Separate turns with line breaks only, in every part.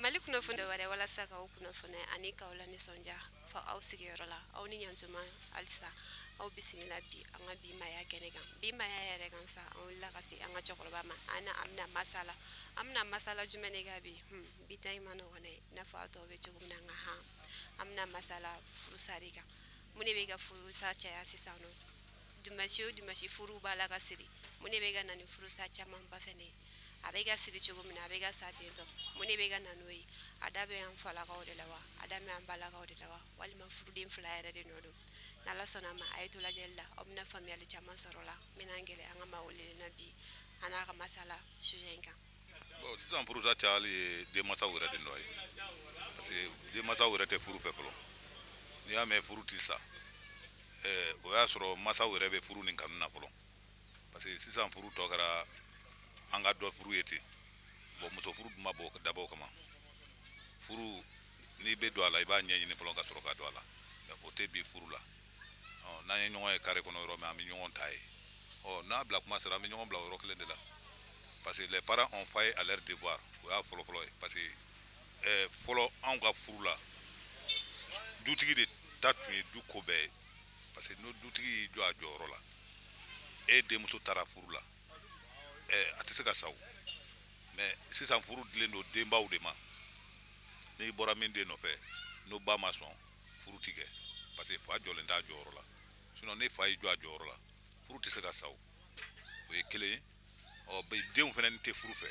Mali kunnafoni wɛrɛ walasa k'aw kunnafoni ani k'aw la nisɔndiya fɔ aw sigiyɔrɔ la. Aw ni ɲantuma, halisa aw bisimila bi an ka bi maaya kɛnɛ kan. Bi maaya yɛrɛ kan sa, an wulila ka se an ka cɛkɔrɔba ma. An na an bɛna masala, an bɛna masala jumɛn de kan bi? Bi ta in ma nɔgɔn dɛ, i n'a fɔ aw tɔw bɛ cogo min na. Nka han, an bɛna masala furusa de kan. Mun de bɛ ka furusa caya sisan nɔ? Dimanche o dimanche, furu b'a la ka siri. Mun de bɛ ka na ni furusa camanba fɛnɛ ye? A bɛ ka siri cogo min na, a bɛ ka sa ten tɔ. Mun de bɛ ka na n'o ye? A da bɛ an falakaw de la wa, a da bɛ an balakaw de la wa, walima furuden fila yɛrɛ de nɔ don? N'Ala sɔnna a ma, a ye to lajɛli la, aw bɛna faamuyali caman sɔrɔ la. N bɛna n gɛrɛ an ka maa welelen na bi, an n'a ka masala sujet in kan.
Bon, sisan furusa cayali ye denmansaw yɛrɛ de nɔ ye, parce que denmansaw yɛrɛ tɛ furu fɛ fɔlɔ. N'i y'a mɛn furu ti sa, o y'a sɔrɔ mansaw yɛrɛ bɛ furu nin kanu na fɔlɔ, parce que sisan furu tɔ kɛra an ka dɔ furu ye ten. Bon, muso furu dun ma bɔ dabɔ o kama. Furu, n'i bɛ don a la, i b'a ɲɛɲini fɔlɔ ka sɔrɔ ka don a la, mais o tɛ bi furu la. Ɔ, n'an ye ɲɔgɔn ye carré kɔnɔ yɔrɔ min, an bɛ ɲɔgɔn ta ye. Ɔ, n'a bila kuma sera, an bɛ ɲɔgɔn bila o yɔrɔ kelen de la, parce que les parents ont failli à leur devoir. O y'a fɔlɔ-fɔlɔ ye, parce que fɔlɔ, anw ka furu la, dutigi de ta tun ye du ko bɛɛ ye, parce que n'o dutigi y'i jɔ a jɔyɔrɔ la, e denmuso taara furu la, a tɛ se ka sa o. Mais sisan, furu dilen don denbaw de ma. N'i bɔra min den nɔfɛ, n'o ba ma sɔn, furu ti kɛ, parce que fa jɔlen t'a jɔyɔrɔ la. Sinon, ni fa y'i jɔ a jɔyɔrɔ la, furu tɛ se ka sa o. O ye kelen ye. Ɔ, bi denw fana tɛ furu fɛ.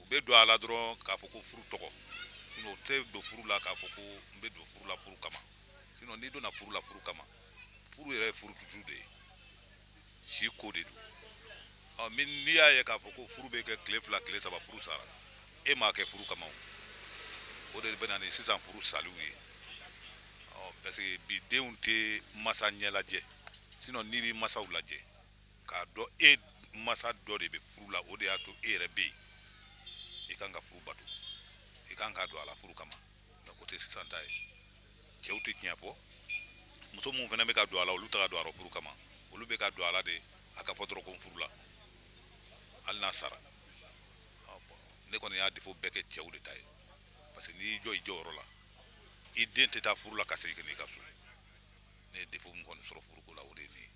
U bɛ don a la dɔrɔn k'a fɔ ko furu tɔgɔ. Sinon, u tɛ don furu la k'a fɔ ko n bɛ don furu la furu kama. Sinon, n'i donna furu la furu kama, furu yɛrɛ ye furu tutu de ye, si ko de don. Ɔ, min n'i y'a ye k'a fɔ ko furu bɛ kɛ tile 2, tile 3, furu sara, e m'a kɛ furu kama. O de bɛ na ni sisan furu saliw ye. Ɔ, parce que bi denw tɛ masa ɲɛ lajɛ. Sinon, n'i bɛ masaw lajɛ k'a dɔn e masa dɔ de bɛ furu la, o de y'a to e yɛrɛ bɛ yen, i kan ka furu bato, i kan ka don a la furu kama. Nka o tɛ sisan ta ye. Cɛw tɛ tiɲɛ fɔ. Muso mun fana bɛ ka don a la, olu tɛ ka don a la furu kama. Olu bɛ ka don a la de a ka fɔ dɔrɔn ko n furu la, hali n'a sara. Ne kɔni y'a défaut bɛɛ kɛ cɛw de ta ye, parce que n'i y'i jɔ i jɔyɔrɔ la, i den tɛ taa furu la ka segin ka n'i ka so. Ne ye défaut min kɔni sɔrɔ furuko la, o de ye nin ye.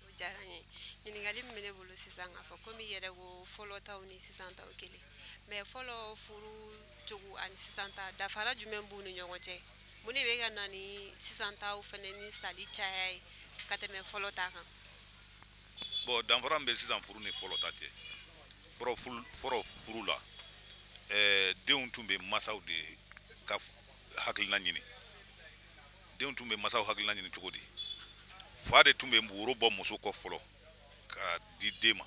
O diyara n ye. Ɲininkali min bɛ ne bolo sisan, k'a fɔ komi i yɛrɛ ko fɔlɔ taw ni sisan taw kelen, mais fɔlɔ furu cogo ani sisan ta, dafara jumɛn b'u ni ɲɔgɔn cɛ? Mun de bɛ ka na ni sisan taw fana ni sali caya ye ka tɛmɛ fɔlɔ ta kan?
Bon, danfara min bɛ sisan furu ni fɔlɔ ta cɛ, fɔlɔ furu la, denw tun bɛ masaw de ka hakilina ɲini. Denw tun bɛ masaw hakilina ɲini cogo di? Fa de tun bɛ woro bɔ muso kɔ fɔlɔ ka di den ma.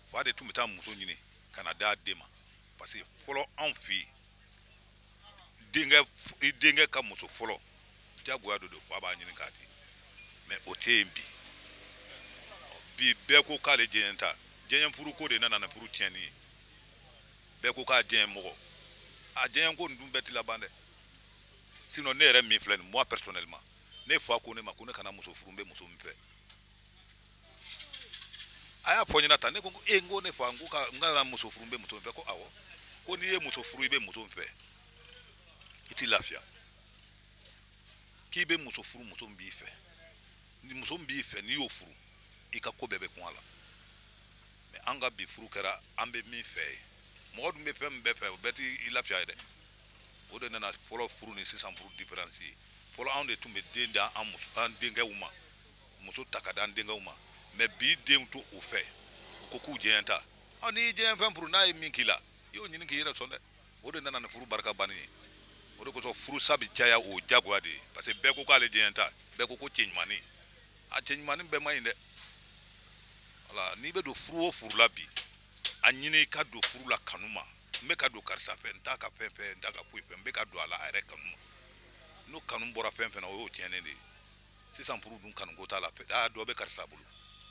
Fa de tun bɛ taa muso ɲini ka na d'a den ma, parce que fɔlɔ, anw fɛ yen, denkɛ, i denkɛ ka muso fɔlɔ, jagoya dɔ don, fa b'a ɲini k'a di. Mais o tɛ yen bi. Bi, bɛɛ ko k'ale diɲɛ ta. Diɲɛ furuko de nana ni furu tiɲɛni ye. Bɛɛ ko k'a diɲɛ mɔgɔ. A diɲɛ ko ninnu bɛɛ ti laban dɛ. Sinon, ne yɛrɛ min filɛ nin, moi personnellement, ne fa ko ne ma ko ne kana muso furu, n bɛ muso min fɛ. A y'a fɔ n ɲɛna tan. Ne ko e, n ko ne fa, n ko ka n kana muso furu, n bɛ muso min fɛ. Ko awɔ, ko n'i ye muso furu, i bɛ muso min fɛ, i t'i lafiya. K'i bɛ muso furu, muso min b'i fɛ, ni muso min b'i fɛ, n'i y'o furu, i ka ko bɛɛ bɛ kun a la. Mais an ka bi furu kɛra an bɛ min fɛ ye. Mɔgɔ dun bɛ fɛn min bɛɛ fɛ, o bɛɛ t'i lafiya ye dɛ. O de nana fɔlɔ furu ni sisan furu différence ye. Fɔlɔ, anw de tun bɛ den da an muso, an denkɛw ma, muso ta ka d'an denkɛw ma. Mais bi, denw to o fɛ, u ko k'u diɲɛ ta. Ɔ, n'i y'i diɲɛ fɛn furu, n'a ye min k'i la, i y'o ɲini k'i yɛrɛ sɔn dɛ. O de nana ni furu barika banni ye. O de kosɔn furusa bɛ caya, o jagoya de ye, parce que bɛɛ ko k'ale diɲɛ ta, bɛɛ ko ko cɛ ɲumannin. A cɛ ɲumannin bɛɛ man ɲi dɛ. Wala n'i bɛ don furu o furu la bi, a ɲini i ka don furu la kanu ma. N bɛ ka don karisa fɛ, n t'a ka fɛn fɛ, n t'a ka foyi fɛ, n bɛ ka don a la a yɛrɛ kanu ma. N'o kanu bɔra fɛn fɛn na, o y'o tiɲɛnen de ye. Sisan furu dun, kanuko t'a la. Aa, dɔ bɛ karisa bolo,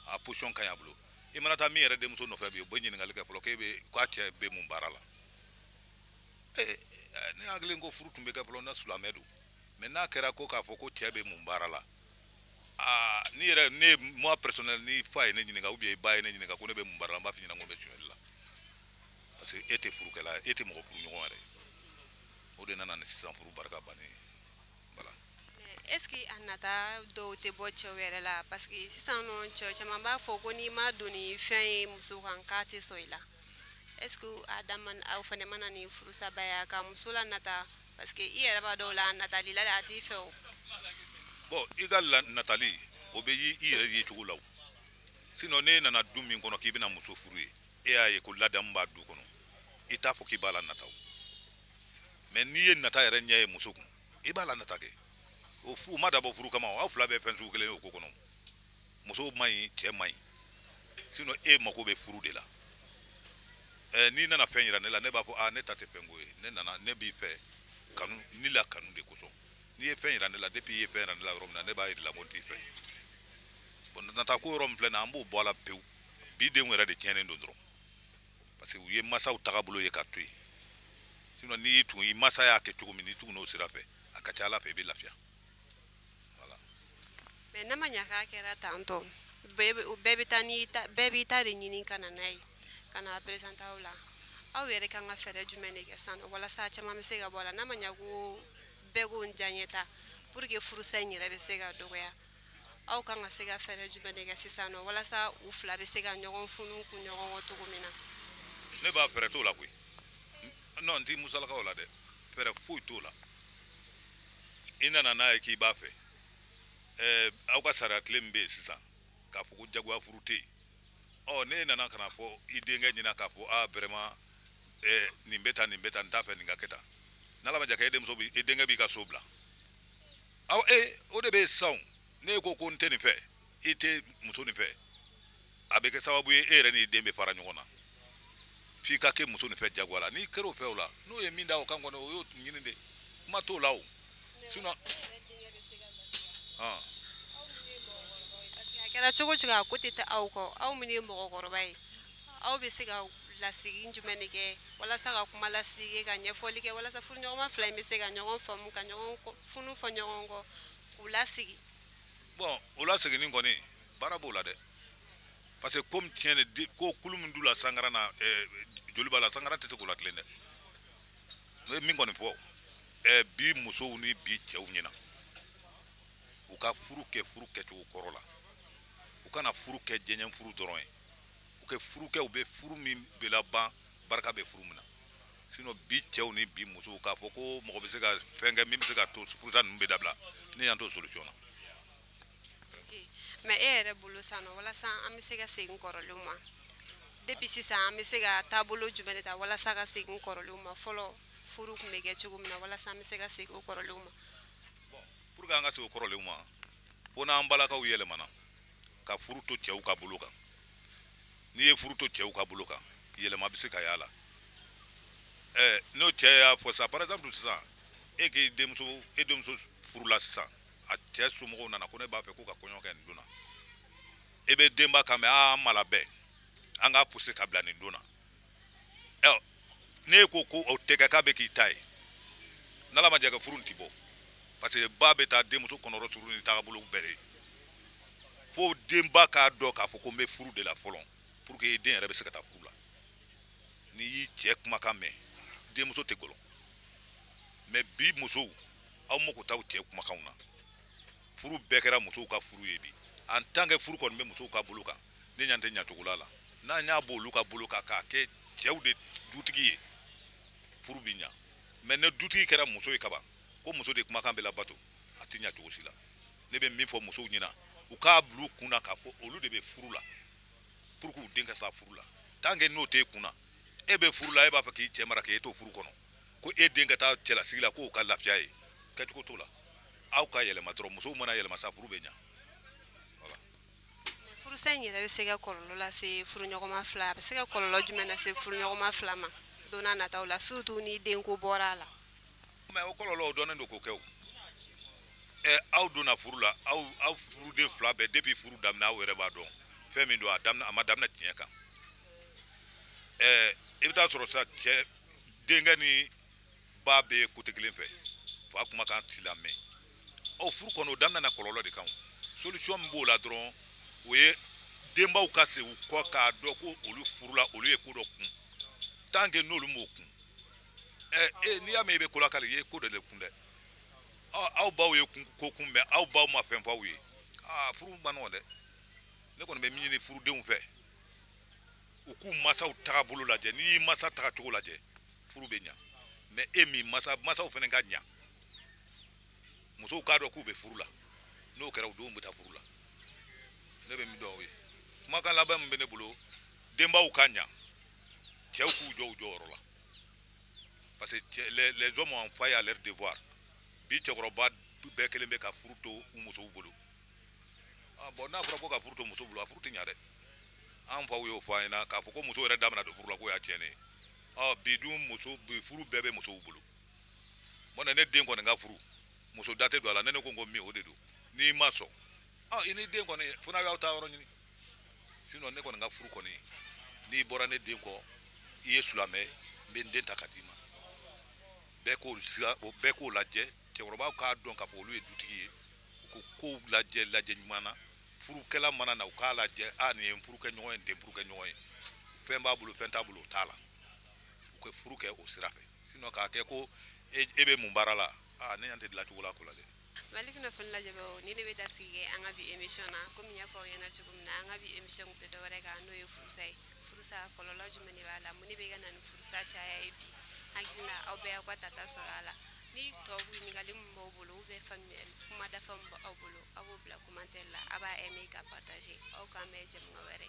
a position ka ɲi a bolo. I mana taa min yɛrɛ denmuso nɔfɛ bi, u bɛ ɲininkali kɛ fɔlɔ k'e bɛ k'a cɛ bɛ mun baara la. Ee, ne hakili ko furu tun bɛ kɛ fɔlɔ na silamɛ don. Mais n'a kɛra ko k'a fɔ ko cɛ bɛ mun baara la, aa, ni yɛrɛ ne, moi personnel, ni fa ye ne ɲininka ou bien i ba ye ne ɲininka ko ne bɛ mun baara la, n b'a f'i ɲɛna ko n bɛ sonyali la. Parce que e tɛ furukɛla ye, e tɛ mɔgɔ furu ɲɔgɔn yɛrɛ ye. O de nana ni sisan furu barika bannen ye. Voilà.
Mais est ce que a nata dɔw tɛ bɔ cɛw yɛrɛ la? Parce que sisan nɔ, cɛw caman b'a fɔ ko n'i ma don ni fɛn ye muso kan, k'a tɛ sɔn i la. Est ce que a dama aw fana mana ni furusaba ye ka muso la nata? Parce que i yɛrɛ b'a dɔn la, natali la, a t'i fɛ o.
Bon, i ka natali, o bɛ i yɛrɛ ye cogo la o. Sinon n'e nana du min kɔnɔ k'i bɛna muso furu ye, e y'a ye ko ladamu b'a du kɔnɔ, i t'a fɔ k'i b'a la nata o. Mais n'i ye nata yɛrɛ ɲɛ ye muso kun, i b'a la nata kɛ. O fu ma dabɔ furu kama o, aw fila bɛɛ fɛn sugu kelen ye o ko kɔnɔ. Muso man ɲi, cɛ man ɲi. Sinon e mako bɛ furu de la. N'i nana fɛn yira ne la, ne b'a fɔ aa, ne ta tɛ fɛn ko ye. Ne nana, ne b'i fɛ kanu ni la kanu de kosɔn. N'i ye fɛn yira ne la, depuis i ye fɛn yira ne la yɔrɔ min na, ne b'a yira la ko n t'i fɛ. Bon, nata ko yɔrɔ min filɛ nin ye, an b'o bɔ a la pewu. Bi denw yɛrɛ de tiɲɛnen don dɔrɔn, parce que u ye masaw tagabolo ye ka to yen. Sinon n'i y'i tugu i masa y'a kɛ cogo min, n'i tugu n'o sira fɛ, a ka ca Ala fɛ, i bɛ lafiya. Voilà.
Mais n'a ma ɲa k'a kɛra tantɔ, bɛɛ bɛ taa n'i ta, bɛɛ b'i ta de ɲini ka na n'a ye, ka na présenter aw la. Aw yɛrɛ kan ka fɛɛrɛ jumɛn de kɛ sisan nɔ walasa caman bɛ se ka bɔ a la, n'a ma ɲa ko bɛɛ ko n diyaɲɛ ta, pour que furusa in yɛrɛ bɛ se ka dɔgɔya? Aw kan ka se ka fɛɛrɛ jumɛn de kɛ sisan nɔ walasa u fila bɛ se ka ɲɔgɔn funu kun ɲɔgɔn kɔ cogo min na?
Ne b'a fɛɛrɛ t'o la koyi. Non, n t'i musalakaw la dɛ, fɛɛrɛ foyi t'o la. I nana n'a ye k'i b'a fɛ, aw ka sariya tile min bɛ yen sisan k'a fɔ ko jagoya furu tɛ yen. Ɔ, ne nana ka na fɔ i denkɛ ɲɛna k'a fɔ aa, vraiment, nin bɛ tan, nin bɛ tan, n t'a fɛ nin ka kɛ tan. N'Ala ma ja kɛ, e denmuso bi, e denkɛ b'i ka so bila. Aw o de bɛ yen sisan o. Ne ko ko n tɛ nin fɛ, i tɛ muso nin fɛ, a bɛ kɛ sababu ye e yɛrɛ n'i den bɛ fara ɲɔgɔn na. F'i ka kɛ muso nin fɛ jagoya la. N'i kɛra o fɛ o la, n'o ye min da o kan kɔni, o y'o ɲini de, kuma t'o la o. Sinon
a kɛra cogo cogo, a ko tɛ taa aw kɔ. Aw minnu ye mɔgɔkɔrɔba ye, aw bɛ se ka lasigi jumɛn de kɛ walasa ka kuma lasigi, ka ɲɛfɔli kɛ, walasa furuɲɔgɔnma fila in bɛ se ka ɲɔgɔn faamu, ka ɲɔgɔn funu fɔ ɲɔgɔn kɔ, k'u lasigi?
Bon, o laseginni kɔni, baara b'o la dɛ, parce que komi tiɲɛ de ko kulu min d'u la sangaran na, joli b'a la, sangaran tɛ se k'o la tilen dɛ. N bɛ min kɔni fɔ bi musow ni bi cɛw ɲɛna, u ka furu kɛ furu kɛcogo kɔrɔ la. U kana furu kɛ jɛɲɛ furu dɔrɔn ye, u kɛ furu kɛ, u bɛ furu min bɛ laban, barika bɛ furu min na. Sinon bi cɛw ni bi musow, k'a fɔ ko mɔgɔ bɛ se ka fɛn kɛ min bɛ se ka to furusa ninnu bɛ dabila, ne y'an to solution na.
Mais e yɛrɛ bolo sisan nɔ, walasa an bɛ se ka segin kɔrɔlenw ma, depuis sisan an bɛ se ka taabolo jumɛn de ta walasa ka segin kɔrɔlenw ma, fɔlɔ furu tun bɛ kɛ cogo min na, walasa an bɛ se ka segin o kɔrɔlenw ma?
Bon, pour que an ka segin o kɔrɔlenw ma, fo n'an balakaw yɛlɛmana ka furu to cɛw ka bolo kan. N'i ye furu to cɛw ka bolo kan, yɛlɛma bɛ se ka y'a la. N'o cɛ y'a fɔ sisan, par exemple sisan, e k'i denmuso, e denmuso furula sisan, a cɛ somɔgɔw nana ko ne b'a fɛ ko ka kɔɲɔ kɛ nin don na. E bɛ denba kan mɛn, aa, an ma labɛn, an k'a pousser ka bila nin don na. N'e ko ko o tɛ kɛ, k'a bɛ k'i ta ye, n'Ala ma jɛ kɛ, furu in ti bɔ, parce que ba bɛ taa denmuso kɔnɔrɔ turu ni taabolo bɛɛ de ye. Fo denba k'a dɔn k'a fɔ ko n bɛ furu de la fɔlɔ, pour que den yɛrɛ bɛ se ka taa furu la. N'i y'i cɛ kumakan mɛn, denmuso tɛ gɔlɔn. Mais bi musow, aw mako t'aw cɛ kumakanw na. Furu bɛɛ kɛra musow ka furu ye bi. En tant que furu kɔni bɛ musow ka bolo kan, ne ɲɛ tɛ ɲɛcogo la. N'an y'a bɔ olu ka bolo kan k'a kɛ cɛw de dutigi ye, furu bɛ ɲa. Mais ne dutigi kɛra muso ye kaban, ko muso de kumakan bɛ labato, a tɛ ɲɛ cogo si la. Ne bɛ min fɔ musow ɲɛna, u k'a bila u kun na k'a fɔ olu de bɛ furu la pour k'u den ka s'a furu la. Tant que n'o t'e kun na, e bɛ furu la, e b'a fɛ k'i cɛ mara k'e to furu kɔnɔ, ko e den ka taa cɛlasigi la k'o ka lafiya ye, kɛcogo t'o la. Aw ka yɛlɛma dɔrɔn, musow mana yɛlɛma sa, furu bɛ ɲa. Voilà.
Furusa in yɛrɛ bɛ se ka kɔlɔlɔ lase furuɲɔgɔnma fila, a bɛ se ka kɔlɔlɔ jumɛn lase furuɲɔgɔnma fila ma don n'a nataw la, surtout ni denko bɔra a la?
Mais o kɔlɔlɔ, o dɔnnen don k'o kɛ o. Aw donna furu la, aw furuden fila bɛɛ, depuis furu daminɛ, aw yɛrɛ b'a dɔn fɛn min don. A daminɛ, a ma daminɛ tiɲɛ kan. I bɛ taa sɔrɔ sisan, cɛ denkɛ ni ba bɛ côté kelen fɛ, fa kumakan t'i lamɛn. Ɔ, furu kɔnɔ, o daminɛ na kɔlɔlɔ de kan. Solution min b'o la dɔrɔn, o ye denbaw ka segin u kɔ k'a dɔn ko olu furula, olu ye ko dɔ kun. Tant que n'olu m'o kun, ɛ n'i y'a mɛn i bɛ ko lakali, i ye ko dɔ de kun dɛ. Aw baw ye ko kunbɛn, aw baw ma fɛn fɔ aw ye. Aa, furu ma nɔgɔn dɛ. Ne kɔni bɛ min ɲini furudenw fɛ, u k'u masaw tagabolo lajɛ. N'i y'i masa tagacogo lajɛ, furu bɛ ɲa. Mais e min masa, masaw fana ka ɲa, musow k'a dɔn k'u bɛ furu la. N'o kɛra, u denw bɛ taa furu la. Ne bɛ min dɔn, o ye kumakan laban min bɛ ne bolo. Denbaw ka ɲa, cɛw k'u jɔ u jɔyɔrɔ la, parce que les hommes ont failli à leur devoir. Bi cɛkɔrɔba bɛɛ kelen bɛ ka furu to u musow bolo. Ah bon, n'a fɔra ko ka furu to muso bolo, a furu tɛ ɲa dɛ. An faw y'o fɔ an ɲɛna k'a fɔ ko muso yɛrɛ da bɛna don furu la, k'o y'a tiɲɛnen ye. Ɔ bi dun, muso bi, furu bɛɛ bɛ musow bolo. Bon, ne den kɔni ka furu, muso da tɛ don a la. Ne ko min, o de don. N'i ma sɔn, ɔ i ni den kɔni, fo n'a y'aw ta yɔrɔ ɲini. Sinon ne kɔni ka furu kɔni, n'i bɔra ne den kɔ, i ye silamɛ, n bɛ n den ta ka d'i ma. Bɛɛ k'o sira, o bɛɛ k'o lajɛ. Cɛkɔrɔbaw k'a dɔn k'a fɔ olu ye dutigi ye, u ko kow lajɛ lajɛ ɲuman na. Furukɛla mana na, u k'a lajɛ: a nin ye n furukɛ ɲɔgɔn ye, nin tɛ n furukɛ ɲɔgɔn ye, fɛn b'a bolo, fɛn t'a bolo, o t'a la. U ka furu kɛ o sira fɛ. Sinon k'a kɛ ko e bɛ mun baara la, aa, ne ɲɛ tɛ dilancogo la ko la dɛ.
Mali kunnafoni lajɛbagaw, ni de bɛ da sigi kɛ an ka bi émission na. Komi n y'a fɔ aw ɲɛna cogo min na, an ka bi émission tun tɛ dɔwɛrɛ kan, n'o ye furusa ye. Furusa kɔlɔlɔ jumɛn de b'a la? Mun de bɛ ka na ni furusa caya ye bi? Hakili la, aw bɛɛ y'aw ka tata sɔrɔ a la. Ni tɔw ɲininkali min b'aw bolo ou bien faamuyali kuma dafa min b'aw bolo, aw b'o bila commentaire la. A b'a aimer ka partager. Aw k'an bɛn jɛmukan wɛrɛ.